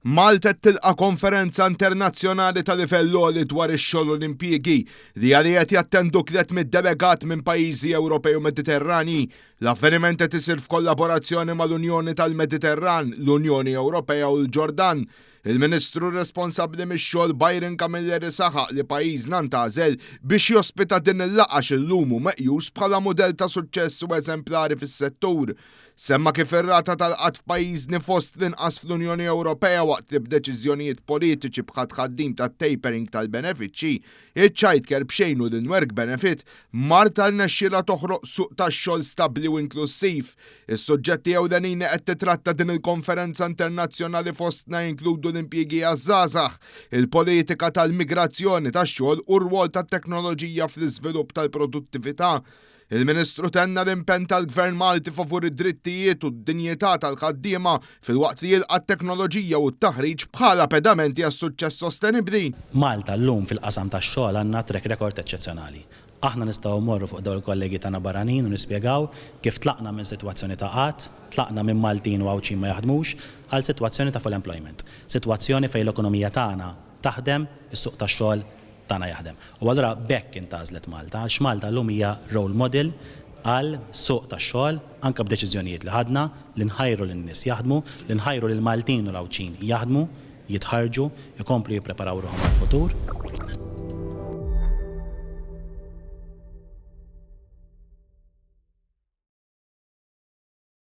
Malta qed tilqa' konferenza internazzjonali ta' livell għoli dwar ix-xogħol u l-impjiegi li għaliha qed jattendu 300 delegat minn pajjiżi Ewropej u Mediterranji. L-avveniment qed isir f'kollaborazzjoni mal-Unjoni tal-Mediterran, l-Unjoni Ewropea u l-Ġordan. Il-Ministru responsabbli mix-xogħol Byron Camilleri saħaq li pajjiżna ntgħażel biex jospita din il-laqgħa għax illum hu meqjus bħala mudell ta' suċċess u eżemplari fis-settur. Semma kif ir-rata tal-qgħad f'pajjiżni fost l-inqas fl-Unjoni Ewropea waqt li b'deċiżjonijiet politiċi bħat-tħaddim tat-tapering tal-benefiċċji, iċ-childcare b'xejn u l-in-work benefit, Malta rnexxielha toħroq suq tax-xogħol stabbli u inklussiv. Is-suġġetti ewlenin li qed titratta din il-konferenza internazzjonali fostna jinkludu l-impjiegi għaż-żgħażagħ, il-politika tal-migrazzjoni tax-xogħol u r-rwol tat-teknoloġija fl-iżvilupp tal-produttività. Il-Ministru tenna l-impenn tal-Gvern Malti favur id-drittijiet u d-dinjità tal-ħaddiema filwaqt li jilqa' t-teknoloġija u t-taħriġ bħala pedamenti għas-suċċess sostenibbli. Malta llum fil-qasam tax-xogħol għandna track record eċċezzjonali. Aħna nistgħu mmorru fuq dawn il-kollegi tagħna barranin u nispjegaw kif tlaqna minn sitwazzjoni ta' qgħad, tlaqna minn Maltin u Għawdxin ma jaħdmux, għal sitwazzjoni ta' full employment. Sitwazzjoni fejn l-ekonomija tagħna taħdem, is-suq tax-xogħol tagħna jaħdem. U allura b'hekk intgħażlet Malta, għax Malta llum hija role model għal suq tax-xogħol, anke b'deċiżjonijiet li ħadna, li nħajru lin-nies jaħdmu, li nħajru lill-Maltin u l-Għawdxin jaħdmu, jitħarrġu, ikomplu jippreparaw ruħhom għall-futur.